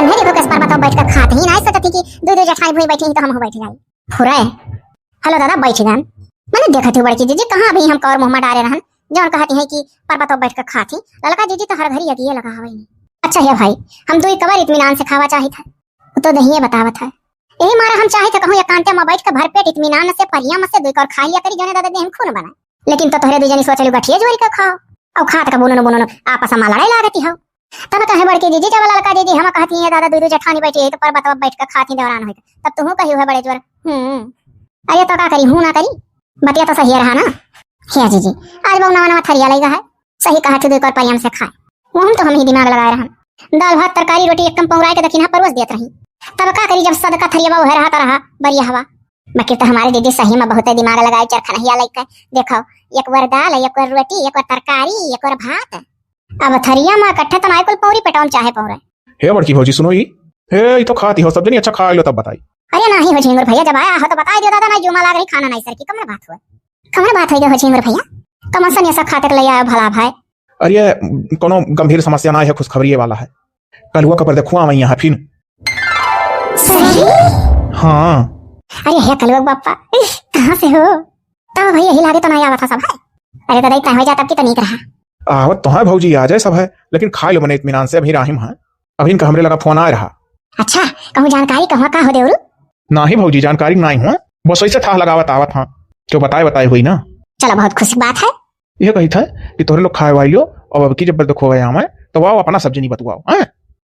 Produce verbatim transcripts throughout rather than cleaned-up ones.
ये देखो, कस पर बताओ, बैठ के खात ही ना, सोचत ही कि दुइ दुइ जेठानी भुइँ बैठी ही तो हमहूँ बैठ जाई। फुरे। हेलो दादा, बैठ जान। मने देखत ही बड़की जीजी, कहाँ अभी हम कौर मुँह में डारे रहन, जौन कहत ही कि पर बताओ बैठ के खात ही। ललका जीजी तो हर घड़ी अगिए लगा हवे नहीं। अच्छा हे भाई, हम दुइ कबर इत्मीनान से खावा चाहित है, उ तो दहिए बतावत है। यही मारे हम चाहित है कहूँ एकांते में बैठ के भरपेट इत्मीनान से परिया में से दुइ कौर खा लिया करी, जौने दादा देह में खून बना। लेकिन तो तोहरे दुइ जनी सोचलू गठिए जोरी के खाओ, और खात का बुननो बुननो आपस में लड़ाई लागती हो। तब कहे बड़की जीजी, जब ललका जीजी हम कहती हैं दादा दुइ दुइ जेठानी बैठी है तो पर बताओ बैठ के खाती देवरान होई, तब तुहू कही हुआ बड़े जोर, हम्म। अरे तो का करी, हूँ ना करी, बतिया तो सही रहा ना। हे जीजी, आज बहु नवा नवा थरिया लइगा है, सही कहा थी, दुइ कौर परिया में से खाए। वहम तो हम ही दिमाग लगाए रहन। दाल भात तरकारी रोटी एकदम पौराए के दखिना परोस देत रही। तब का करी, जब सदका थरिया बहु है रहा तो रहा, बरिया हवा। बाकी तो हमारे जीजी सही में बहुते दिमाग लगाए, चरखनहिया लइके। देखो, एक बार दाल, एक बार रोटी, एक बार तरकारी, एक बार भात। अब थरिया में इकट्ठे तो नाई कुल पौरी पेटवा में चाहे पौरे। हे बड़की भौजी, सुनो ई। हे, ई तो खाती हो, सब जनी अच्छा खा लो तब बताई। अरे नाही हो झिंगुर भैया, जब आया हो तो बताई दियो दादा, ना जुमा लाग रही, खाना नाही सर की, कमर बात हुआ। कमर बात हुई हो झिंगुर भैया, कमर सन ऐसा खाते के ले आयो भला भाई। अरे, कोनो गंभीर समस्या ना है, खुशखबरी वाला है। कलुआ का पर देखुआ वहीं यहाँ फिर। सही? हाँ। अरे हे कलुआ बापा, इह, कहाँ से हो? तब भैया यही लागे तो नहीं आवा था सब है। अरे दादा, इतना हो जाता कि तो नीक रहा। आवत तो है भौजी, आ जाए सब है, लेकिन खा लो मने इत्मीनान से, अभी राहिम है। अभी इनका हमरे लगा फोन आए रहा। अच्छा, कहूँ जानकारी कहूँ का हो देवरू? नाही भौजी, जानकारी नाही हुआ, बस ऐसे थाह लगावत आवत हाँ, जो बताए बताए हुई ना। चलो, बहुत खुशी की बात है। यह कही था कि तोहरे लोग खाए वाई लो, अब, अब की जब बरदखुआ आवे, तो वाओ अपना सब जनी बतुआओ, हैं?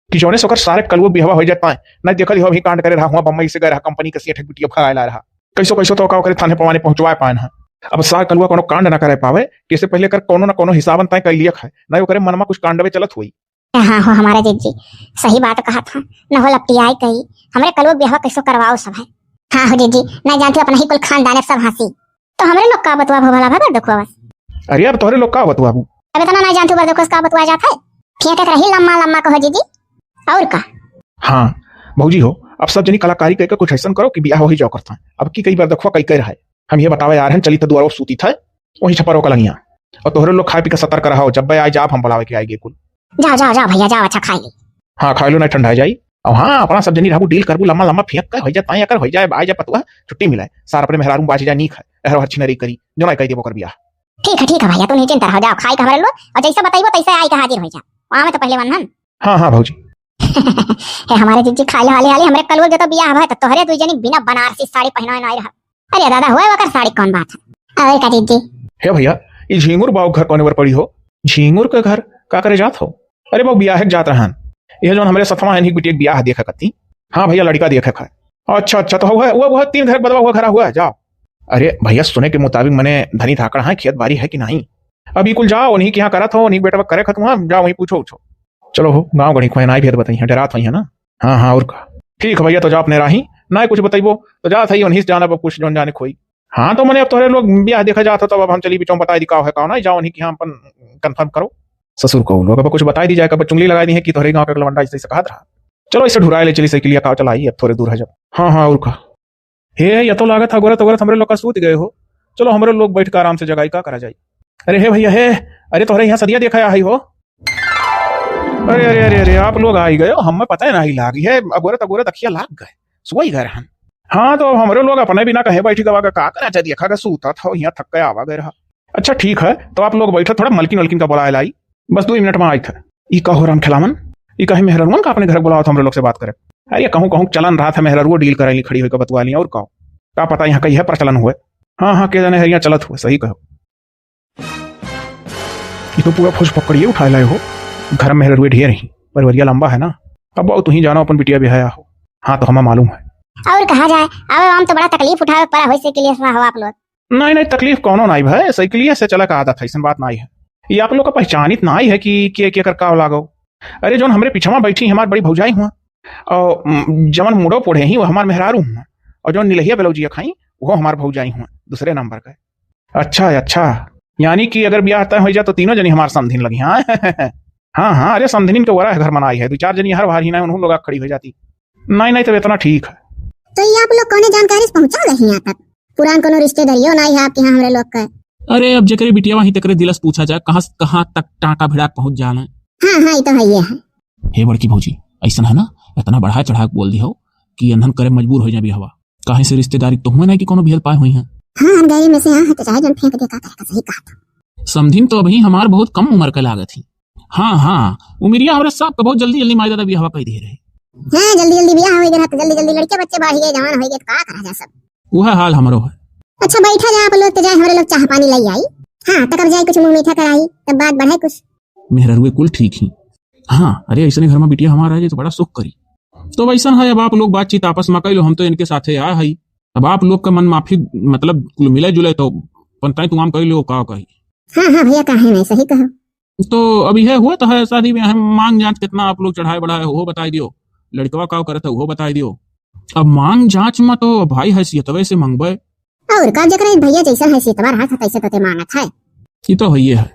कि जौने से ओकर सारे कलुआ बिहवा हो जात पाए। नहीं देखल हो, अभी कांड करे रहा हुआ, बम्बई से गए रहा, कंपनी के सेठ एक बिटिया भगाए ला रहा। कैसो कैसो तो ओका ओकरे थाने पवाने पहुंचवाए पाए ना। अब सार कलुआ कोनो कांड ना करे पावे, कि इससे पहले कर कोनो ना कोनो हिसाबन तय कर लिया है, नहीं ओकरे मन में कुछ कांडवे चलत हुई। हाँ हो हमारा जीजी, सही बात कहा था, न हो लपटियाई कही, हमरे कलुआ बिहवा कैसो करवाओ सब है। हाँ हो जीजी, नहीं जानती अपना ही कुल खानदान सब हंसी। तो हमरे लोग का बतुआ भला भला देखो बस। अरे अब तोहरे लोग का बतुआबू? अब इतना नहीं जानती बरदखुआ से का बतुआ जात है। फेंके के रही लम्मा लम्मा कहो जीजी। और का? हाँ भौजी हो, अब सब जनी कलाकारी कह के कुछ ऐसन करो कि बियाह वही जाओ करता है। अब की कई बरदखुआ कई कह रहा है, हम ये बतावे आ रहे हैं, चली तो दुआरो सूती था, वहीं छपरो का लंगिया। और तोहरे लोग खाए पी के सतर्क रहो, जब बे आए जाब हम बुलावे के आएगी कुल। जाओ जाओ जाओ भैया जाओ, अच्छा खाई ली। हाँ खाई लो, नहीं ठंडा जाई। और हाँ, अपना सब जनी रहबू, डील करबू, लम्मा लम्मा फेंक के हो जाए, ताई अगर हो जाए, आ जाए पतुआ, छुट्टी मिले, सार अपने मेहरारू में बाज जाए, नीक है, एहरो हर छिनरी करी, जो ना कही देबो कर बियाह। ठीक है ठीक है भैया, तू निश्चिंत रहो, जाओ खाई के हमारे लोग, और जैसे बताइबो तैसे आई के हाजिर हो जाओ, वहाँ में तो पहले वंदन। हाँ हाँ भौजी। हे हमारे जीजी, खाई लो हाली हाली, हमरे कलुआ जो तो बियाह है तो तोहरे दुई जनी बिना बनारसी साड़ी पहनाए ना रहा। अरे दादा, हुए वकर साड़ी कौन बात है? अरे का जीजी? हे भैया, ई झींगुर बाऊ घर कौने बर पड़ी हो? झींगुर के घर का करे जात हो? अरे बाऊ, बियाह के जात रहन। यह जौन हमरे सथवा है, इनकी बिटिया के बियाह देखे कती। हाँ भैया, लड़का देखे का है। अच्छा अच्छा, तो हुआ है, हुआ हुआ तीन घर बदवा हुआ घर हुआ है, जाओ। अरे भैया, सुने के मुताबिक मने धनी धाकड़ है, खेत बारी है कि नहीं? अब ई कुल जाओ, उन्हीं के यहाँ करत हो, उन्हीं के बेटवा करे खतुआ, जाओ वहीं पूछो उछो। चलो हो, गाँव गढ़ी खोए नाई भेद बताई है, डरात होई है ना। हाँ हाँ, और का। ठीक है भैया, तो जा अपने राही, नाई कुछ बतइबो तो जात है, उन्हीं से जाना कुछ जौन जाने खोई। हाँ तो मने अब तोहरे लोग बियाह देखा जात हो, तब अब हम चली बिचौं बताई दी का है का ना, जाओ उन्हीं के यहाँ अपन कन्फर्म करो। ससुर को लोग अब कुछ बताई दी जाए, कब चुंगली लगाई दी है कि तोहरे गाँव का लवंडा ऐसे ऐसे कहत रहा। चलो इसे ढुराए ले चली साइकिलिया का चलाई, अब थोड़े दूर है जब। हाँ हाँ, और का। हे, ये तो लागत है गोरत गोरत हमरे लोग का सूत गए हो। चलो हमरे लोग बैठ के आराम से जगाई, का करा जाई। अरे हे भैया हे, अरे तोहरे यहाँ सदिया देखा आई हो। अरे अरे अरे अरे, आप लोग आई गए हो, हमें पता ही नहीं लागी है। अगोरत अगोरत अखिया लाग गए, सोई गए रहन। हाँ तो अब हमरे लोग अपने बिना कहे बैठी गवा का करा जाए, देखा का सूता था, यहाँ थक के आवा गए रहा। अच्छा ठीक है, तो आप लोग बैठो, थोड़ा मलकिन वलकिन का बुलाए लाई, बस दो मिनट में आई था। ई का हो राम खेलावन, ई काहे मेहररुअन का अपने घर बुलावत हमरे लोग से बात करे? अरे कहूँ कहूँ चलन रहा था, मेहररुओ डील कराई खड़ी होई का बतवा ली, और का? का पता यहाँ का यह प्रचलन हुए। हाँ हाँ, के जाने हरिया चलत हुए, सही कहो। ये तो पूरा फुस पकड़िए उठाए लाए हो। घर में मेहररुए ढेर ही, परिवरिया लंबा है ना। अब बाऊ तुहीं जानो अपन बिटिया बिहाया हो। हाँ तो हमें मालूम है। और कहा जाए, अब हम तो बड़ा तकलीफ उठावे पड़ा होई से के लिए हो आप लोग। नहीं नहीं, तकलीफ कौनो नहीं भाई, साइकिलिया से चला का आदत है, ऐसन बात नहीं है। ये आप लोग का पहचानित नहीं है कि के के कर का लागो। अरे जौन हमरे पीछवा बैठी हमार बड़ी भौजाई हुआ, और, उम, जवन मुड़ो पोढ़े ही वो हमार मेहरारू हुआ, और जौन निलहिया ब्लाउजिया खाई वो हमार भौजाई हुआ, दूसरे नंबर का। अच्छा है, अच्छा, यानी कि अगर ब्याह तय हो जाए तो तीनों जनी हमार समधिन लगी। हाँ हाँ हाँ, अरे समधिन के वरा है घर मनाई है, दो चार जनी हर बाहर ही ना उन्हों लोग खड़ी हो जाती। नहीं नहीं, तब इतना ठीक है। तो ये आप लोग कौने जानकारी से पहुंचा गए यहाँ तक? पुरान कोनो रिश्तेदारियों ना है आपके यहाँ हमरे लोग का? अरे अब जेकरे बिटिया वहीं तकरे दिलस पूछा जाए, कहाँ से कहाँ तक टाँका भिड़ा के पहुंच जाना। हाँ हाँ, ये तो है, ये है। हे बड़की भौजी, अइसन है ना, इतना बढ़ा चढ़ा के बोल दिहो कि अनहन करे मजबूर होइ जाए बियाहवा। काहे से रिश्तेदारी तो हुए ना कि कोनो भेल पाए हुई हैं। हाँ, हम गैरी में से हाँ, तो चाहे जन फेंक दे, का करे का, सही कहा था। समधिन तो अभी हमार बहुत कम उम्र के लागत ही। हाँ, हाँ, उमिरिया हमरा सबके बहुत जल्दी जल्दी माई दादा बियाहवा कइ दिहे रहे। हाँ, जल्दी जल्दी बियाह होइ गया, तो जल्दी जल्दी लड़के बच्चे बढ़ गए, जवान होइ गए, तो का करा जा सब। वह हाल हमरो है। अच्छा, बैठा जा आप लोग, तो जाए हमरे लोग चाह पानी लाई आई। हाँ, तब जाए कुछ मुँह मीठा कराई, तब बात बढ़े कुछ। मेहररुए कुल ठीक ही। हाँ, अरे, अइसने घर में बिटिया हमार आ जाए तो बड़ा सुख करी। तो वैसन है, अब आप लोग बातचीत आपस में कइ लो, हम तो इनके साथे आए हई। अब आप लोग का मन माफी, मतलब, कुल मिले जुले तो पंताई तुआम कइ लो, का कही। हाँ, हाँ भैया, काहे नहीं, सही कहो। तो अब यह हुआ तो है शादी में, हम मांग जांच कितना आप लोग चढ़ाए बढ़ाए, वो बताई दियो, लड़कवा का करत है, वो बताई दियो। अब मांग जांच में तो भाई हैसियतवे से मंगबे। और का, जकरा भैया जैसा हैसियतवा रहत है, तैसे तो ते मांगत है। ई तो हइये है।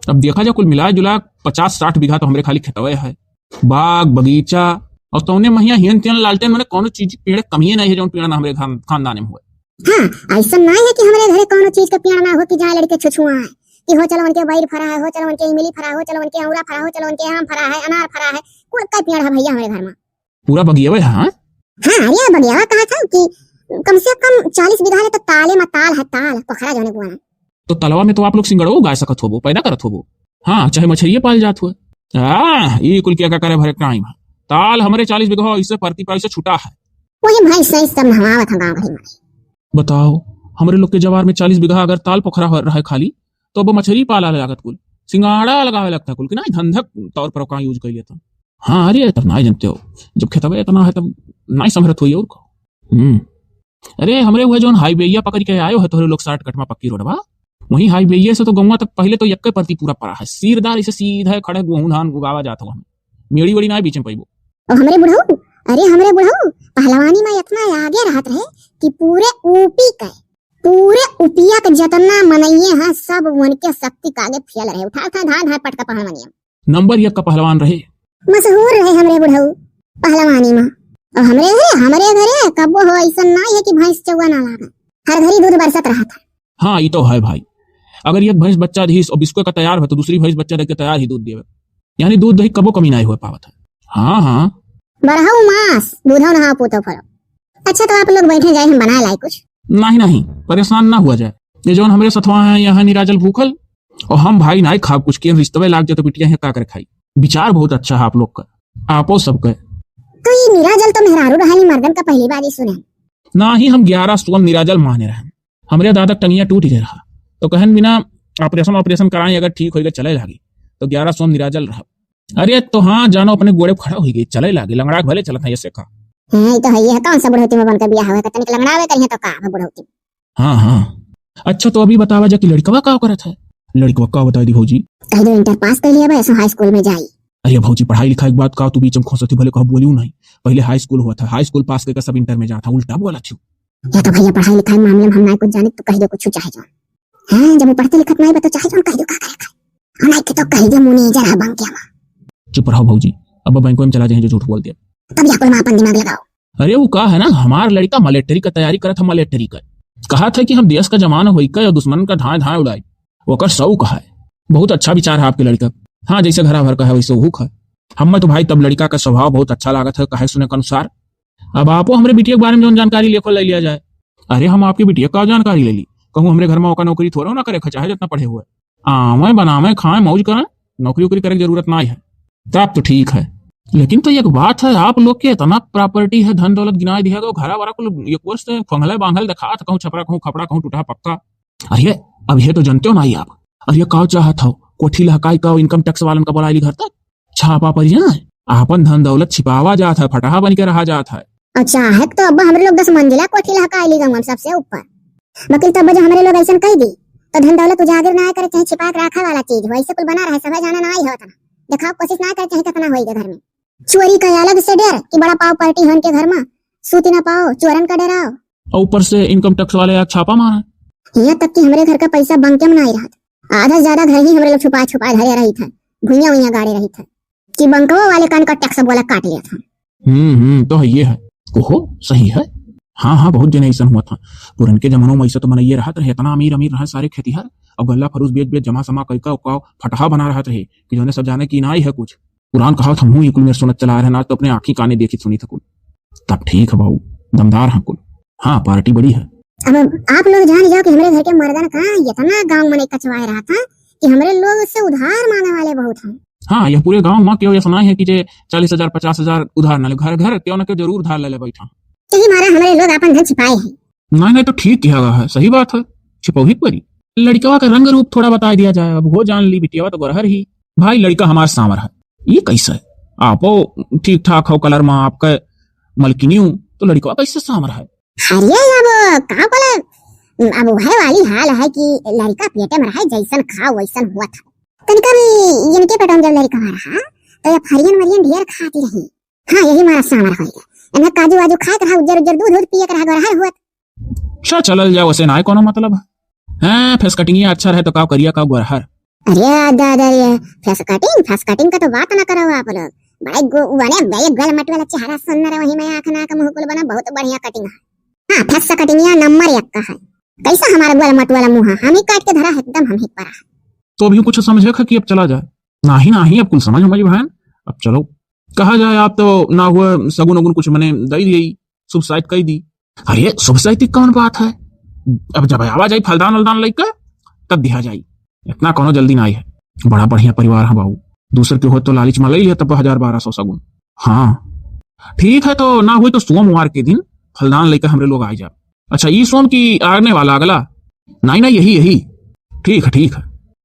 अब देखा जा, कुल मिला जुला पचास साठ बीघा तो हमरे खाली खेतवे है, बाग बगीचा, और तौने महिया हियन तियन लालटेन, मने कोनो चीज पेड़ कमिए नहीं है, जौन पेड़ ना हमरे खान-, खानदान में हुए। हाँ, ऐसा नहीं है कि हमरे घरे कोनो चीज के पेड़ ना हो कि जहाँ लड़के छुछुआए, कि हो चलो उनके बैर फरा है, हो चलो उनके इमली फरा है, हो चलो उनके औरा फरा है, हो चलो उनके आम फरा है, अनार फरा है, कुल का पेड़ है भैया हमरे घर में। पूरा बगियावे है, हाँ? हाँ, अरे बगियावा कहा था कि कम से कम चालीस बीघा ले तो ताले में ताल है, ताल, पोखरा जौने कुआं। तो तलवा में तो आप लोग सिंगड़ो उगा सकत होबो, पैदा करत होबो। हाँ, चाहे मछरिये पाल जात हो। हाँ, ई कुल क्या का करे भरे टाइम है। ताल हमरे चालीस बीघा इससे परती पर से छुटा है। वही भैंस से सब नहवावत हम गाँव गली में। बताओ, हमरे लोग के जवार में चालीस बीघा अगर ताल पोखरा हो रहा है खाली, तो अब मछरी पाला लागत कुल, सिंगाड़ा लगावे लगता कुल कि नहीं, धंधक तौर पर ओकरा यूज कर लेता। हाँ, अरे, तब नाई जनते हो, जब खेतवे इतना है, तब नाई संभरत होई और का। हम्म। अरे, हमरे वह जौन हाईवेया पकड़ के आयो है तोहरे लोग शॉर्टकट में पक्की रोडवा, वहीं हाईवेये से तो गौवा तक पहले तो यक्के परती पूरा पड़ा है, सीरदार इसे सीधा खड़े गेहूं धान उगावा जात हो, हम मेड़ी वेड़ी नाई बीच में पइबो। और हमरे बुढ़ऊ, अरे हमरे बुढ़ऊ, पहलवानी में इतना आगे रहत रहे कि पूरे ऊपी के, पूरे उपिया के जितना मनइये हैं, सब उनके शक्ति के आगे फेल रहे। उठा उठा धाय धाय पटका पहलवानिया। नंबर एक का पहलवान रहे। मशहूर रहे हमरे बुढ़ऊ पहलवानी में। और हमरे घरे, हमरे घरे कब्बो हो ऐसन नाई है कि भैंस चौवा ना लागे, हर घड़ी दूध बरसत रहत है। हाँ, ई तो है भाई, अगर एक भैंस बच्चा दीस और बिस्को का तैयार हो तो दूसरी भैंस बच्चा दे के तैयार ही दूध देवे, यानी दूध दही कबो कमी नाई हो पावत है। हाँ, हाँ। बरहऊ मास, दूधो नहा पूतो फरो। अच्छा, तो आप लोग बैठे जाए, हम बना लाए कुछ। नहीं, नहीं, परेशान ना हुआ जाए। ये जौन हमरे सथवा हैं, यहाँ निराजल भूखल, और हम भाई नाई खाब कुछ, के रिश्तवे लाग जाए तो बिटिया है का करे खाई। विचार बहुत अच्छा है आप लोग का, आपो सबके। तो ये निराजल तो मेहरारू रहली, मर्दन का पहली बार ही सुने। ना ही हम ग्यारह सोम निराजल माने रहन, हमरे दादा टंगिया टूट गए रहा, तो कहन बिना ऑपरेशन ऑपरेशन कराए अगर ठीक होइगा चले लागी, तो ग्यारह सोम निराजल रहा। अरे तो हाँ जानो, अपने गोड़े खड़ा हो गई, चले लागी, लंगड़ा के भले चलत है ये से का। हाँ, ये तो है, ये है, कौन सा बुढ़ौती में बनकर बियाह हुआ है, तनिक लंगड़ावे करिए तो का अब बुढ़ौती में। हाँ, हाँ। अच्छा, तो अभी बतावा जा कि लड़कवा का करत है? लड़कवा का बताई दी भौजी? कह दो इंटर पास कर लिया बा, ऐसा हाई स्कूल में जाई। अरे भौजी, पढ़ाई लिखाई के बात का तू बीच में खोसत ही, भले कहो बोलियो नहीं। पहले हाई स्कूल हुआ था, हाई स्कूल पास करके सब इंटर में जाता, उल्टा बोला छू। या तो भैया पढ़ाई लिखाई मामले में हम ना कुछ जाने, तू कह दो कुछ चाहे जो। हाँ, जब वो पढ़ते लिखत नहीं बा तो चाहे जो कह दो, का करे खाए। हम नहीं के तो कह दे मुनी जरा बंकिया मा। चुप रहो भौजी, अब बैंक में चला जाए जो झूठ बोल दिया। तब या कोई माँ अपन दिमाग लगाओ। अरे वो का है ना, हमार लड़का मिलिट्री का तैयारी करत है, मिलिट्री का। कहा था कि हम देश का जवान होई का और दुश्मन का धाए धाए उड़ाई, ओकर शौक है। बहुत अच्छा विचार है आपके लड़का। हाँ, जैसे घरा भर का है वैसे ओहू का है। हमें तो भाई तब लड़का का स्वभाव बहुत अच्छा लागत है, कहे सुने के अनुसार। अब आपो हमरे बिटिया के बारे में जौन जानकारी लेखो ले लिया जाए। अरे हम आपके बिटिया का जानकारी ले ली, कहूँ हमरे घर में ओका नौकरी थोड़ा ना करे, चाहे जितना पढ़े हुए। आवे, बनावे, खाए, मौज करे, नौकरी वोकरी करे के जरूरत नाई है। तब तो ठीक है। लेकिन तो एक बात है, आप लोग के इतना प्रॉपर्टी है, धन दौलत गिनाए दिया, तो घरा वाला कुल एक वर्ष से फंगले बांगल देखा था, कहूँ छपरा, कहूँ खपड़ा, कहूँ टूटा पक्का। अरे अब ये तो जानते हो नाई आप। अरे का चाहत हो, कोठी लहकाई का, इनकम टैक्स वालन का बुलाई ली घर तक, छापा पड़ जाए, आपन धन दौलत छिपावा जात है, फटाहा बन के रहा जात है। और चाहे तो अब हमरे लोग दस मंजिला कोठी लहकाई ली गंगम सबसे ऊपर। लेकिन तब जो हमरे लोग ऐसन कह दी, तो धन दौलत उजागर ना करे, चाहे छिपा के रखा वाला चीज हो, ऐसे कुल बना रहे, सब जाना ना आई होता। दिखाओ, कोशिश ना करे, चाहे कितना होई के घर में। चोरी का अलग से डर कि बड़ा पाव पार्टी होन के घर में, सूती ना पाओ, चोरन का डराओ। और ऊपर से इनकम टैक्स वाले आज छापा मारा। यहाँ तक कि हमरे घर का पैसा बंके में ना आई रहत, आधा से ज्यादा घर ही हमरे लोग छुपा छुपा धरे रही था, भुइया उइया गाड़े रही था। कि बंकवा वाले कान का टैक्स वाला काट लिया था। हम्म, हम्म, तो है ये है। ओहो, सही है। हाँ, हाँ, बहुत जने ऐसन हुआ था। पुरनके जमानों में ऐसा तो मनइये रहत रहे, इतना अमीर, अमीर रहे सारे खेतिहर। अब गल्ला फरूस बेच, बेच, जमा समा कई का, का फटहा बना रहत रहे कि जौने सब जाने कि नाई है कुछ। पुरान कहावत हमहूँ ई कुल मेर सुनत चला रहे, आज तो अपने आँखी काने देखी सुनी था कुल। तब ठीक है बाबू, दमदार है कुल। हाँ, पार्टी बड़ी है। अब आप लोग जान जाओ कि हमरे घर के मर्दन का इतना गाँव में नहीं कचवाए रहा था कि हमरे लोग उससे उधार मांगे वाले बहुत हैं। हाँ, यह पूरे गाँव में केहू ऐसा नहीं है कि जे चालीस हजार, पचास हजार उधार ना ले, घर घर केहू ना केहू जरूर उधार ले ले बैठा। यही मारा हमरे लोग अपन धन छिपाए हैं। नहीं, नहीं, तो ठीक किहा गा है, सही बात है, छिपौही के परी। लड़िकवा का रंग रूप थोड़ा बताइ दिया जाए, अब हो जान ली बिटियावा तो गोरहर ही। भाई, लड़िका हमार सांवर है। ई कैसे? आपो ठीक ठाक हो कलर मा, आपका मलकिनी हूँ, तो लड़िकवा कैसे सांवर है? अरे, अब का बोले, अब वह वाली हाल है कि लड़िका पेटे में रहे, जैसन खाओ वैसन हुआ था। तनिका भी इनके पेट में जब लड़िका रहा, तो ये फरियन वरियन ढेर खाती रही। हाँ, यही मारा सांवर होइगा। एमे काजू वाजू खाए के रहा, उज्जर उज्जर दूध, दूध पिए के रहा, गोरहर हुआ। अच्छा, चलल जाओ, उसे ना कोनो मतलब है। हाँ, फेस कटिंगिया अच्छा रहे तो का करिया, का गोरहर। अरे दादा रे, फेस कटिंग, फेस कटिंग का तो बात ना करो आप लोग। बड़े गो-, बने, बड़े गोल मट वाला चेहरा सुंदर है, वही में आँख नाक मुँह कुल बना, बहुत बढ़िया कटिंग है। हाँ, फेस कटिंगिया नंबर एक का है। कैसा हमारा गोल मट वाला मुँह है, हम ही काट के धरा है, एकदम हम ही परा है। तो अभी कुछ समझे खा कि अब चला जाए? नाही, नाही, अब कुल समझ उमझ बहन, अब चलो। कहा जाए, आप तो ना हुआ सगुन उगुन कुछ मने दई दिए, शुभ साइत कई दी। अरे, शुभ साइत की कौन बात है? अब जब आवा जाई फलदान उलदान लइका, तब दिहा जाई। इतना कोनो जल्दी ना आई है। बड़ा बढ़िया परिवार है बाबू। दूसर के हो तो लालिच में लई लिया तब हजार बारह सौ सगुन। हाँ, ठीक है, तो ना हुई तो सोमवार के दिन फलदान लइका हमरे लोग आ जाब। अच्छा, ई सोम की आने वाला अगला? नहीं, नहीं, यही, यही। ठीक है, ठीक है।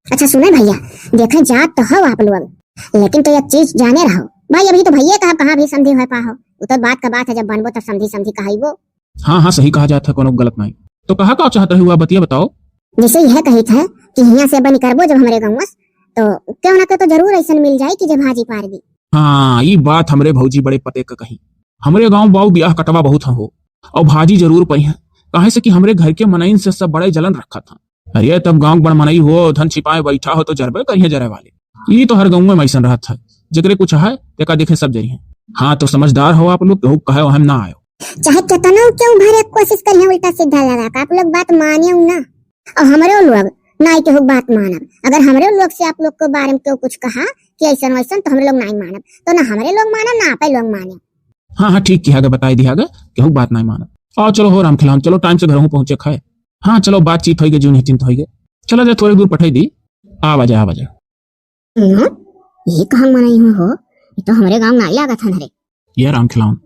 अच्छा सुने भैया, देखे जात तो हो आप लोग, लेकिन तो एक चीज जाने रहो भाई, अभी तो भैया कहा कहाँ भी समधी हो पाहो, वो तो बात का बात है, जब बनबो तब समधी समधी कहाइबो। हाँ, हाँ, सही कहा जात है, कोनो गलत नहीं। तो कहा का चाहत रहे हुआ, बतिया बताओ। जैसे यह कही था कि हियाँ से बनी करबो जब हमरे गाँव से, तो क्यों ना क्यों तो जरूर ऐसन मिल जाए कि जे भाजी पार दी। हाँ, ई बात हमरे भौजी बड़े पते क कही। हमरे गाँव बाऊ ब्याह कटवा बहुत हो, और भाजी जरूर पइहैं, काहे से कि हमरे घर के मनइन से सब बड़े जलन रखत हैं। अरे, तब गाँव के बड़ मनई हो, धन छिपाए बैठा हो, तो जरबे करिहैं जरे वाले। ई तो हर गाँव में ऐसन रहत है, जेकरे कुछ है, तेका देखे सब जरिहैं। हाँ, तो समझदार हो आप लोग, केहू कहे हम ना आयो। चाहे केतनो केहू भरे कोशिश करिहैं उल्टा सीधा लगा के, आप लोग बात मानियो ना। और हमरे लोग ना केहू बात मानब। अगर हमरे लोग से आप लोग के बारे में केहू कुछ कहा कि ऐसन वैसन, तो हमरे लोग नहीं मानब। तो ना हमरे लोग मानब, ना आपे लोग मानब। हाँ, हाँ, ठीक किहा गे, बताई दिहा गे, केहू बात नहीं मानब। आओ, चलो हो रामखिलावन, चलो टाइम से घरहूँ पहुँचे खाए। हाँ, चलो, बातचीत होइगे, जीव निश्चिंत होइगे। चला जा, थोड़ी दूर पठाई दी, आवा जा, आवा जा। हम्म, ये कहाँ मनई हुआ हो? ये तो हमरे गाँव नाई लागत है न रे। ये रामखिलावन,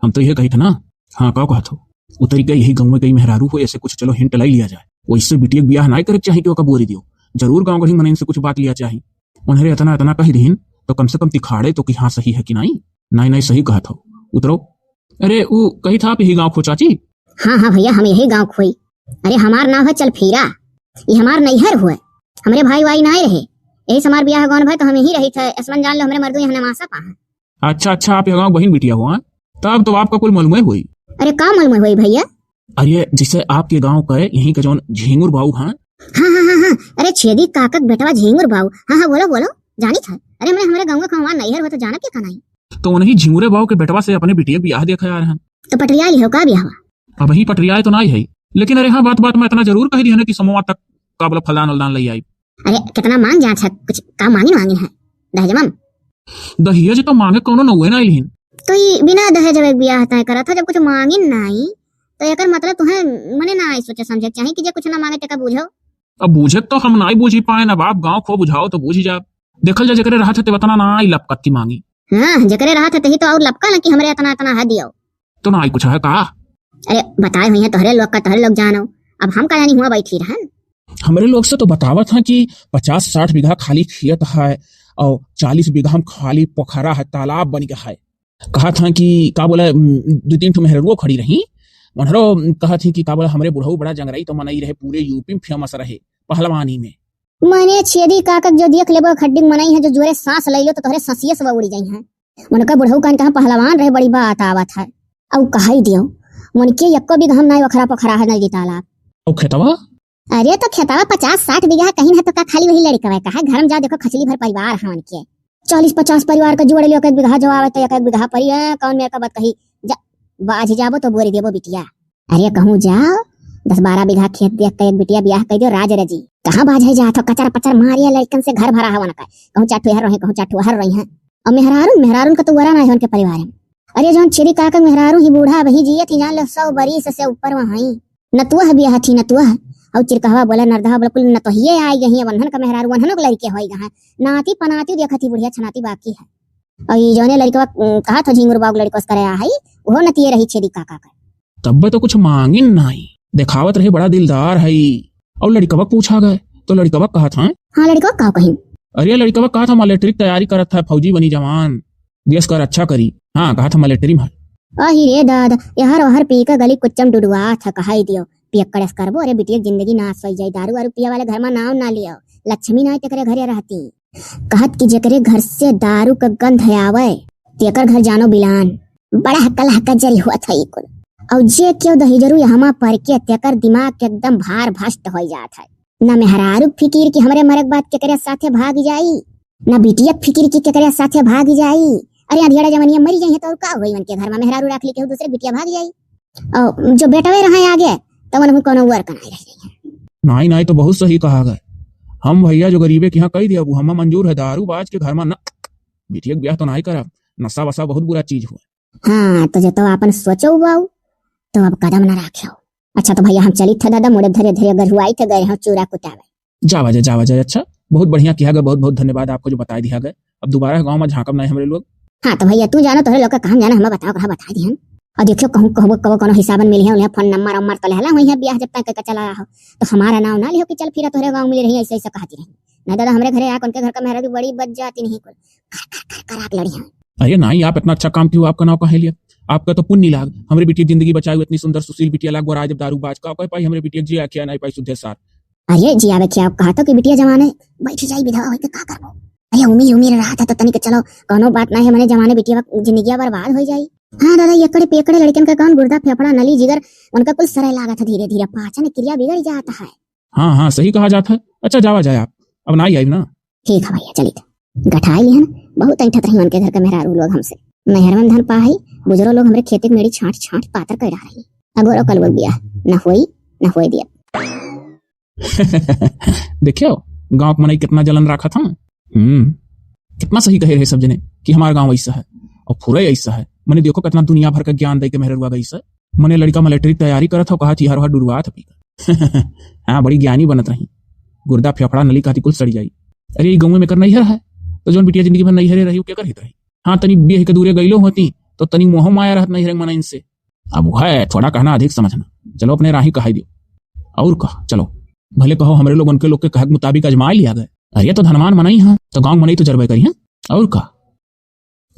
हम तो ये कही था ना। हाँ, का कहत हो? उतरी के यही गाँव में कई मेहरारू हो, ऐसे कुछ चलो हिंट लाई लिया जाए। वैसे बिटिया के बियाह नाई करे के चाही कि ओका बोरी दियो। जरूर गाँव गढ़ी मनइन से कुछ बात लिया चाही। उन्हरे इतना, इतना कही दीन, तो कम से कम तिखाड़े तो कि हाँ सही है कि नाई। नाई, नाई, सही कहत हो। उतरो। अरे, ऊ कही था आप यही गाँव खो चाची? हाँ, हाँ भैया, हम यही गाँव खोई। अरे, हमार नाव है चलफीरा, ये हमार नैहर हुए, हमरे भाई वाई नाय रहे, यही से हमार बियाह गौन भय तो हम यही रही थे। असमन जान लो, हमरे मर्दू यहाँ नवासा पा है। अच्छा, अच्छा, आप यहाँ गाँव बहिन बिटिया हो, हाँ? तब तो आपका कुल मालूम है होई। अरे, का मालूम है होई भैया? अरे, जैसे आपके गाँव का है, यहीं का जौन झींगुर बाऊ, हाँ? हाँ, हाँ, हाँ, हाँ। अरे, छेदी काका के बेटवा झींगुर बाऊ। हाँ, हाँ, बोलो, बोलो, जानी था। अरे, हमरे, हमरे गाँव का कहवा नैहर हुआ तो जाना क्या का नहीं? तो उन्हीं झींगुरे बाऊ के बेटवा से अपने बिटिया के बियाह देखा यार हम। तो पटरिया लिहो का बियाहवा? अबहीं पटरियाए तो नाई है, लेकिन अरे हाँ, बात बात में इतना जरूर कह दिया ना कि सोमवार तक का बोला फलदान उलदान लई आई। अरे कितना मांग जात है, कुछ का मांगिन वांगिन है दहेजवा में? दहेज तो मांगे कोनो नौवे ना आइलिन। तो ई बिना दहेज वाले बियाह तय करा था, जब कुछ मांगिन नाई तो एकर मतलब तुहें मने ना आई सोचे समझे के चाही कि जे कुछ ना मांगे तेका बूझो। अब बूझे तो हम नाई बूझी पाए ना बाप, गाँव खो बुझाओ तो बूझी जाब। देखल जा जेकरे रहत है ते वतना ना आई लपकत की मांगी। हाँ, जेकरे रहत है तही तो और लपका ना कि हमरे इतना, इतना है दियो। तो ना आई कुछ है का? अरे बताए हुई है तोहरे लोग का, तोहरे लोग जानो। अब हम का जानी हुआ बैठी रहन। हमरे लोग से तो बतावत हैं कि पचास साठ बीघा खाली खेत है और चालीस बीघा में खाली पोखरा है, तालाब बन गया है। कहा था कि का बोला, उम, दो तीन ठो मेहररुओ खड़ी रही, उन्हरो कहा थी कि का बोला, हमरे बुढ़ऊ बड़ा जंगरई तो मनई रहे, पूरे यूपी में फेमस रहे पहलवानी में। मने छेदी काका जो देख लेबो खड्डी मनई है, जो जोरे सांस ले लो तो तोहरे सांसिये से उड़ी जाई है। उनका बुढ़ऊ कान कहाँ पहलवान रहे, बड़ी बात आवत है। औ कहाई दियो, उनके यक्को बीघा में नाई वखरा पोखरा है, नाई तालाब। औ खेतवा? अरे तो खेतवा पचास साठ बीघा कहीं है तो का खाली वही लड़कवा का है? घर में जाओ देखो खचली भर परिवार है उनके। चालीस पचास परिवार का जोड़ लियो, एक एक बीघा जो आवे तो एक एक बीघा परी है, कौन मेरे का बात कही? जा, बाझ जाबो तो बोरी देबो बिटिया। अरे कहूँ जाओ, दस बारह बीघा खेत देख के एक बिटिया बियाह कर दियो राज रजी। कहाँ बाझे जात हो, कचर पचर मारिया लड़कन से घर भरा है उनका। कहूँ चार ठो हर रही, कहूँ चार ठो हर रही है। और मेहरारून, मेहरारून का तो वरा ना है उनके परिवार में। अरे जौन छेदी काका मेहरारू ही बूढ़ा अबही जियत ही, जान लो सौ बरिस से ऊपर वहाँ ही। नतुआ बियाह थी, नतुआ। और चिरकहवा बोला, नरदहा बोला, कुल नतोहिए आई गई है, वन्हन का मेहरारू, वन्हनों के लड़के होई गए हैं। नाती पनाती देखत ही बुढ़िया छनाती बाकी है। और ये जौने लड़कवा, उम, कहा था झिंगुर बाग लड़कों से करे आ है, वो नतिये रही छेदी काका का। तब्बे तो कुछ मांगिन नाई, देखावत रहे बड़ा दिलदार है। और लड़कवा पूछा गए तो लड़कवा कहा था, हाँ, लड़कवा का कहीं? अरे लड़कवा कहा था, मिलिट्री की तैयारी करत है, फौजी बनी जवान, देश का रक्षा करी। हाँ, कहा था मिलिट्री में। अही रे दादा, यहर वहर पी के गली कुच्चम डुडुआ था, कहाई दियो, पियक्कड़ अस करबो, अरे बिटिया के जिंदगी नाश होई जाई, दारू वारू पिया वाले घर में नाव ना लियो, लक्ष्मी नाई तेकरे घरे रहती। कहत कि जेकरे घर से दारू का गंध आवे, तेकर घर जानो बिलान। बड़ा हक्का लहका जरी हुआ था ई कुल। और जे केहू दहिजरू यहमा पर के, तेकर दिमाग के एकदम भार भ्रष्ट हो जात है। ना मेहरारू के फिकिर कि हमरे मरे के बाद केकरे साथे भाग जाई, ना बिटिया के फिकिर कि केकरे साथे भाग जाई। अरे अंधियारा जवनिया मरी जाई है तो और का होई, उनके घर में मेहरारू राख ली केहू दूसरे, बिटिया भाग जाई। और जो बेटवे रहे आगे, तब उनहु कोनो वर कनाई रह जाई है। नाई, नाई, तो बहुत सही कहा गए। हम भैया जो गरीबे के यहाँ कही दिया, वो हमें मंजूर है, दारू बाज के घर में न, बिटिया के ब्याह तो नाई करब, नशा वशा बहुत बुरा चीज हुआ। हाँ, तो जो तो आपन सोचो बाऊ, तो अब कदम न राख्यो। अच्छा तो भैया हम चलित थे दादा, मोड़े धरे धरे अगर हुआई थे गए हम चूरा कुटावे। जावा जाए, जावा जाए। अच्छा, बहुत बढ़िया किहा गए, बहुत बहुत धन्यवाद आपको जो बताई दिहा गए। अब दोबारा गाँव में झाँकब नाई हमरे लोग। हाँ तो भैया तू जानो, तोहरे लोग का काम जाना, हमें बताओ कहाँ बताई दिहन। और देखियो कहूँ कहबो कबो कोनो हिसाबन मिली है, उन्हें फोन नंबर उम्बर तो लेहला हुई है, ब्याह जब तक के चला रहा हो तो हमारा नाव ना लिहो कि चल फिरा तोहरे गाँव मिली रही, ऐसे ऐसे कहती रही। नहीं दादा, हमरे घरे आके उनके घर का मेहरारू बड़ी बच जाती नहीं कुल, कर कर कर कर आके लड़ी हैं। अरे नाई, आप इतना अच्छा काम कियो, आपका नाव काहे लिया? आपका तो पुण्य लाग, हमरे बिटिया जिंदगी बचाई, इतनी सुंदर सुशील बिटिया लाग, गोराई जब दारू बाज का कोई पाई, हमरे बिटिया जिया क्या नाई पाई सुधे सार। अरे जियावे क्या, कहा तो कि बिटिया जवान है, बैठ जाई, विधवा होई के का करबो? अरे उम्मीद उम्मीद रहा था तो तनिक चलो कोनो बात ना है, मने जवाने बिटिया बा-, जिंदगिया बर्बाद हो जाई। हाँ दादा, एकड़े पेकड़े लड़कन का कौन गुर्दा फेफड़ा नली जिगर, उनका कुल सरे लागत है धीरे धीरे, पाचन क्रिया बिगड़ जाता है। हाँ हाँ, सही कहा जात है। अच्छा जावा जाए आप, अब ना आई ना। ठीक है भैया, चलित। गठाई लिहन, बहुत ऐंठत रही उनके घर के मेहरारू लोग हमसे। नैहर में धन पाही, बुजुर्ग लोग हमरे खेते के मेड़ी छांट छांट पातर कर रही। अगोरो कलुआ बियाह न होई, न होए दिया। देखियो, गांव के मनई कितना जलन राखत हम। हम्म, कितना सही कहे रहे सब जने कि हमार गांव ऐसा है और फुरई ऐसा है। मने देखो कितना दुनिया भर का ज्ञान दे के मेहररुआ गई से। मने लड़का मिलिट्री की तैयारी करत हो, कहा थी हर हर डुरुआ था पी के। हाँ, बड़ी ज्ञानी बनत रही। गुर्दा फेफड़ा नली कहती कुल सड़ जाई। अरे, ई गाँव में कर नैहर है, तो जौन बिटिया जिंदगी भर नैहरे रही, वो क्या करहित रही? हाँ, तनी बियाह के दूरे गइलो होती, तो तनी मोह माया रहत नैहर के मनइन से। अब है, थोड़ा कहना अधिक समझना। चलो, अपने राही कहाई दियो। और का, चलो, भले कहो, हमरे लोगन के लोग के कहक मुताबिक आजमाए लिया गए। अरे, तो धनवान मनई है, तो गाँव मनई तो जरबे करी है। और का?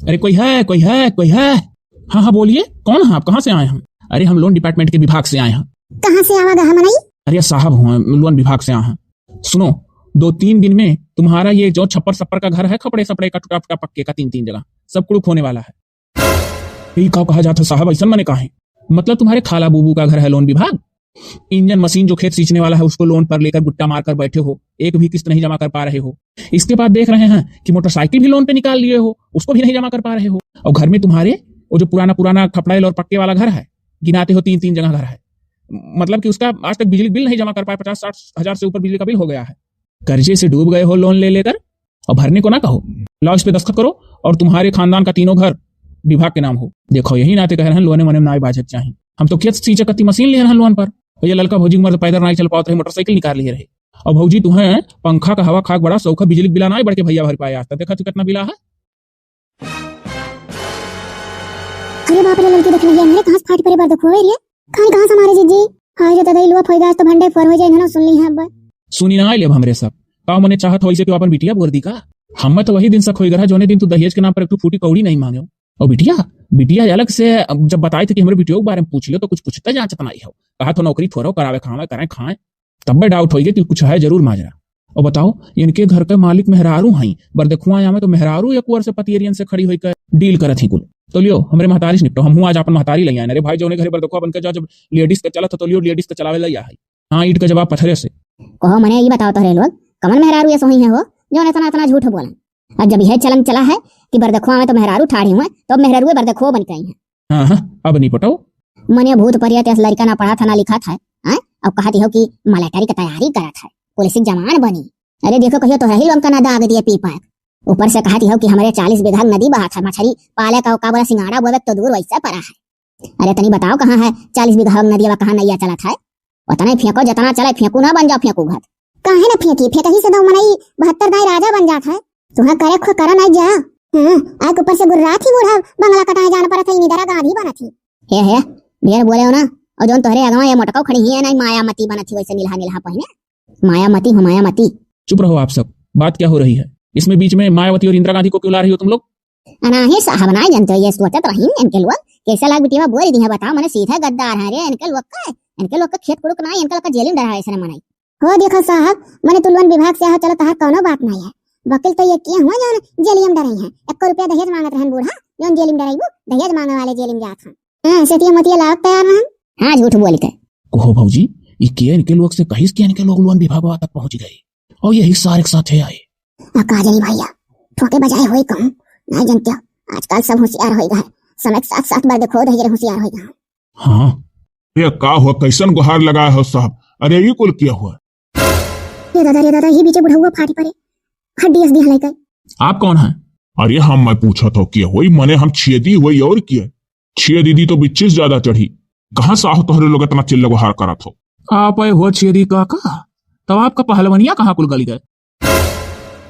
अरे कोई है, कोई है, कोई है? हाँ, हाँ, बोलिए, कौन है आप, कहाँ से आए हैं? अरे हम लोन डिपार्टमेंट के विभाग से आए हैं। कहाँ से आवा गहा मनई? अरे साहब हुआ, लोन विभाग से आए हैं। सुनो, दो तीन दिन में तुम्हारा ये जो छप्पर सप्पर का घर है, खपड़े सपड़े का टूटा फूटा पक्के का तीन तीन जगह, सब कुड़ुक होने वाला है। यही का कहा जाता साहब, ऐसा मने काहे? मतलब तुम्हारे खाला बूबू का घर है लोन विभाग? इंजन मशीन जो खेत सींचने वाला है, उसको लोन पर लेकर गुट्टा मारकर बैठे हो, एक भी किस्त नहीं जमा कर पा रहे हो। इसके बाद देख रहे हैं कि मोटरसाइकिल भी लोन पे निकाल लिए हो, उसको भी नहीं जमा कर पा रहे हो। और घर में तुम्हारे वो जो पुराना पुराना खपड़ैल और पक्के वाला घर है, गिनाते हो तीन तीन जगह घर है, मतलब कि उसका आज तक बिजली बिल नहीं जमा कर पाए, पचास साठ हजार से ऊपर बिजली का बिल हो गया है। कर्जे से डूब गए हो लोन ले लेकर, और भरने को ना कहो। लाओ, इस पे दस्तखत करो और तुम्हारे खानदान का तीनों घर विभाग के नाम हो। देखो, यही नाते कह रहे हैं, लोने मोने में ना बाझक चाही। हम तो खेत सींचे कत्ती मशीन ले रहे हैं लोन पर, और ये ललका भौजी के मर्द पैदल ना चल पावत रहे, मोटरसाइकिल निकाल लिए रहे। और भौजी, तुम्हें पंखा का हवा खाक बड़ा शौक है, बिजली बिला ना बढ़ के भैया भर पाए आज तक। देखा तू कितना बिला है। अरे बाप रे, ललकी देख लिया, मेरे कहाँ से फाट पड़े बार देखो रे। खान कहाँ से मारे जीजी? हाय रे दादा, ई लोग फैगा तो भंडे फोर हो जाए ना, सुन ली है अब। सुनी ना आइले अब हमरे सब। का मने चाहत हो इसे कि अपन बिटिया बोर दी का? हमें तो वही दिन शक होई गया, जोने दिन तू दहेज के नाम पर एक ठो फूटी कौड़ी नहीं मांगे हो। और बिटिया, बिटिया अलग से अब जब बताए थे कि हमरे बिटिया के बारे में पूछ लियो तो कुछ पूछते जांचत नहीं हो। कहा तो नौकरी थोड़ो करावे, खावे, करें, खाएं। तब्बे डाउट होई गए कि कुछ है जरूर माजरा। और बताओ, इनके घर के मालिक मेहरारू हैं, बरदखुआ आवे तो मेहरारू एक ओर से पतियरियन से खड़ी होई के डील करत ही कुल। तो लियो, हमरे महतारी से निपटो, हमहू आज अपन महतारी ले आए। अरे भाई, जोने घरे बरदखुआ बन के जा, जब लेडीज के चलत हो तो लियो, लेडीज के चलावे ले आई। हाँ, ईंट के जवाब पत्थरे से। कहो मने, ये बताओ तोहरे लोग, कमन मेहरारू ऐसे हुई है हो, जो इतना इतना झूठ बोलन? और जब यह चलन चला है कि बरदखुआ में तो मेहरारू ठाढ़ी हुए, तो अब मेहरारू बरदखुआ बन के आई है। हाँ, हाँ, अब नहीं पटाओ। मने भूत परियत ऐस लड़का ना पढ़ा था, ना लिखा था, हैं? अब कहा हो कि मिलिट्री की तैयारी करत है, पुलिस की जवान बनी। अरे देखो, कहियो तो रही लोगन का ना दाग दिए पी पाए। ऊपर से कहत हौ कि हमरे चालीस बीघा नदी बहत है, मछरी पाले का, का बोला, सिंगाड़ा बोवे तो दूर वैसे परा है। अरे तनी बताओ, कहाँ है चालीस बीघा नदिया, कहाँ नैया चलत है? उतने फेंको, जितना चले फेंकू, ना बन जाओ फेंकू घात। काहे ना फेंकी, फेंकही से दो मनई बहत्तर दाई राजा बन जात है। तुहा करे खो करा नहीं जा। हाँ, आए के ऊपर से गुर्रात ही बूढ़ा बंगला कटाए जान परत है, इनी दरा गांधी बनत ही। हे, हे, ढेर बोले हो ना। और जौन तोहरे अगवा ये मोटकाऊ खड़ी ही है ना, मायामती बनत ही वैसे निलहा निलहा पहिने। मायामती हो, मायामती। चुप रहो आप सब, बात क्या हो रही है? इसमें बीच में मायावती और इंदिरा गांधी को क्यों ला रही हो तुम लोग? अनाही साहब, नाई जनते, ये सोचत रही इनके लोग, कैसे लाग बिटिया बोल दी है, बताओ, मने सीधा गद्दार है रे इनके लोग का, इनके लोग का खेत कुड़ुक नाई, इनके लोग का जेल में डरावे से न मनाई। हो देखो साहब, मने तू लोन विभाग से आहो, चलो तहार कौनो बात नाई है, वकील तो ये किए हुआ जौन जेलियम डराई है, एक रुपया दहेज मांगत रहन बूढ़ा, जौन जेलिम डराई वो दहेज मांगे वाले जेलिम जात हैं। हाँ, सेतिया मोतिया लावक तैयार रहन। हाँ, झूठ बोल के। कहो भौजी, ये के इनके लोग से कहिस कि इनके लोग लोन विभागवा तक पहुंच गए और यही सारे के साथ है आए। आ, का जानी भैया, ठोके बजाए होई कहूँ, नहीं जनते हो, आजकल सब होशियार होई गए, समय के साथ साथ बर्दे खोद है होशियार होई गए। हाँ। ये का हुआ, कैसन गुहार लगाए हो साहब? अरे ये कुल क्या हुआ? रे दादा, रे दादा, ये बीचे बुढ़ौआ फाटी परे, हड्डी अस दिया लइके। आप कौन हैं? अरे हम मैं पूछत हो के होई, मने हम छेदी होई और के? छेदी दी तो बिच्चिस ज्यादा चढ़ी। कहाँ से आहो तोहरे लोग इतना चिल्ला गुहार करत हो? आप आए हो छेदी काका, तब आपका पहलवनिया कहाँ कुल गल गए?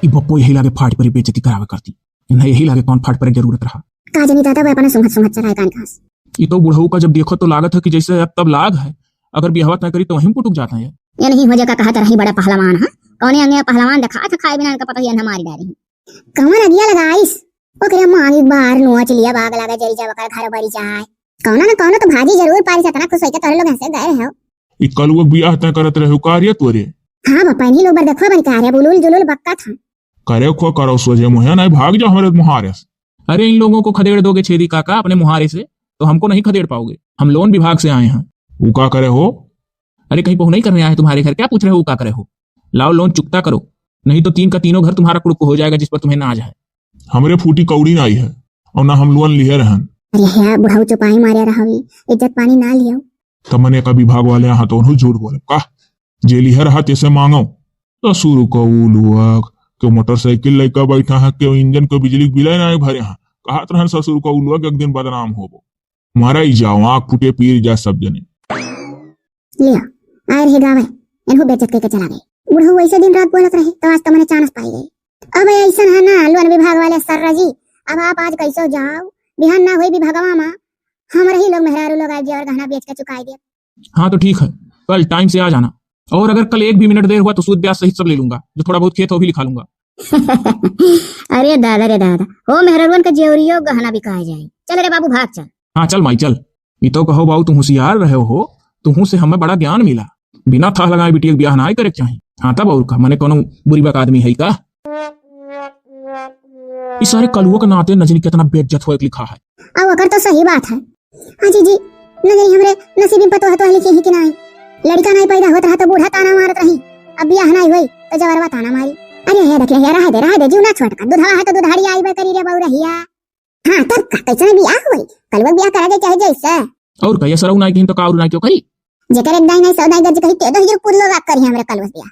ई बप्पो यही लागे फाट पर बेइज्जती करावे करती। इन्हें यही लागे कौन फाट पर जरूरत रहा। का जानी दादा, वो अपना सुंघत सुंघत चलाए कान घास। ई तो बुढ़ऊ का जब देखो तो लागत है कि जैसे अब तब लाग है, अगर बियाहवा तय करी तो वहीं पुटुक जाता है। ये नहीं हो जाएगा, कहा तो रही बड़ा पहलवान है, कौने अंगे पहलवान दिखा था, खाए बिना इनका पता ही अंधा मारी डाली। कौन अगिया लगाइस? ओकरे मांगी बार नोच लिया, बाग लगा जरी जा, ओकर घर बरी जाए। कौनो न कौनो तो भाजी जरूर पारी, इतना खुश होइके तोहरे लोग हंसे गए हो। ई कलुआ बियाह तय करत रहे हो का रे तोरे? हाँ बापा, इन्हीं लोग बर देखो बन का रे, बुलुल जुलुल बक्का था। करे खो करो सोझे मुहे, नहीं भाग जाओ हमरे मुहारे से। अरे इन लोगों को खदेड़ दोगे छेदी काका अपने मुहारे से, तो हमको नहीं खदेड़ पाओगे। हम लोन विभाग से आए हैं। वो का करे हो? अरे कहीं पहुँ नहीं करने आए हैं तुम्हारे घर, क्या पूछ रहे हो वो का करे हो? लाओ लोन चुकता करो, नहीं तो तीन का तीनों घर तुम्हारा कुड़ुक हो जाएगा जिस पर तुम्हें नाज है। हमरे फूटी कौड़ी नाई है और ना हम लोन लिए रहन। अरे हे बुढ़ऊ चुपाई मारे रहवी, इज्जत पानी ना लियो। त मने का विभाग वाले यहाँ तो उन्हों झूठ बोले का? जे लिहे रहा तेसे मांगो। ससुर का उलुआ के मोटरसाइकिल लइका बैठा है, के इंजन के बिजली के बिल ना भरे हैं। कहत रहन ससुर का उलुआ के एक दिन बदनाम होबो। मराई जाओ, आँख फूटे पीर जा सब जने। लिया, आए रहे गावे, इन्हों बेइज्जत करके चला गए। बुढ़ऊ ऐसे दिन रात बोलत रहे, तो आज तो मने चानस पाई गई। अब ऐसन है ना, लोन विभाग वाले सर जी, अब आप आज कैसे जाओ, बिहान ना होई विभागवा मा, हम रही लोग मेहरारू लोग आए और गहना बेच के चुकाई दे। हाँ तो ठीक है, कल टाइम से आ जाना, और अगर कल एक भी मिनट देर हुआ तो सूद ब्याज सहित सब ले लूंगा, जो थोड़ा बहुत खेत हो भी लिखा लूंगा। अरे दादा रे दादा, हो मेहरारुअन का जेवरियो गहना बिकाए जाए। चल रे बाबू भाग चल। हाँ चल माई चल। ई तो कहो बाऊ, तू होशियार रहे हो, तुहू से हमें बड़ा ज्ञान मिला। बिना थाह लगाए बिटिया के ब्याह ना करे के चाही। हाँ तब और का, मने कोनो बुरी बात आदमी है का? ई सारे कलुओ के नाते न जानी कितना बेइज्जत होए के लिखा है। अब ओकर तो सही बात है। हाँ जीजी, न जानी हमरे नसीब में पतोह तो लिखी ही कि नाई। लड़का नाई पैदा होत रहा तो बूढ़ा ताना मारत रही, अब बियाह नाई होई तो जवरवा ताना मारी। अरे हे देखिए, हे रहा दे, रहा दे, जीव ना छोटका, दुधावा है तो दुधारी आईबे करी रे बउरहिया। हाँ, तब का, कैसे बियाह होई? कलुआ बियाह करा के चाहे जैसे। और का, ये सरऊ नाई कहीं तो का और नाई क्यों करी? जेकर एक दाई नाई, सौ दाई गज कही, तेदो ही कुल लोग करी हमरे कलुआ बियाह।